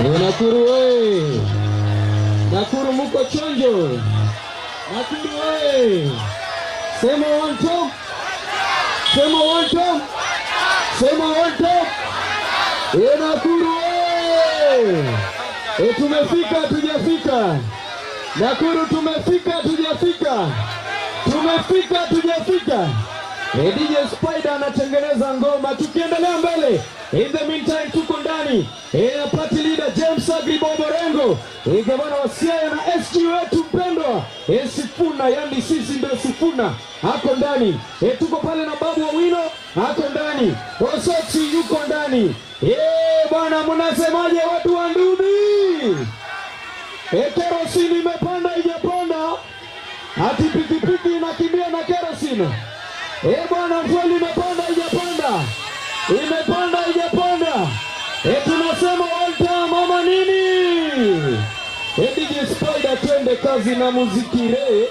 Nakuru we! Nakuru muko chonjo? Nakuru we! Sema one time. Sema one time. Sema one time. E, Nakuru we! E, tumefika tujafika? Nakuru tumefika tujafika? Tumefika tujafika? E, DJ Spider anatengeneza ngoma, tukiendelea mbele. In the meantime tuko ndani e, na party leader James Agribob Orengo, e, gavana wa Siaya na SG wetu mpendwa e, Sifuna, yani sisi ndio Sifuna ako ndani e, tuko pale na Babu Owino ako ndani, Osotsi yuko ndani e, bwana, mnasemaje watu wa Ndubi? E, kerosini imepanda ijapanda? Ati pikipiki inakimbia na kerosini. E bwana, fuel imepanda ijapanda? Imepanda ijapanda? E, tunasema one time mama nini? E, DJ Spider, twende kazi na muziki re.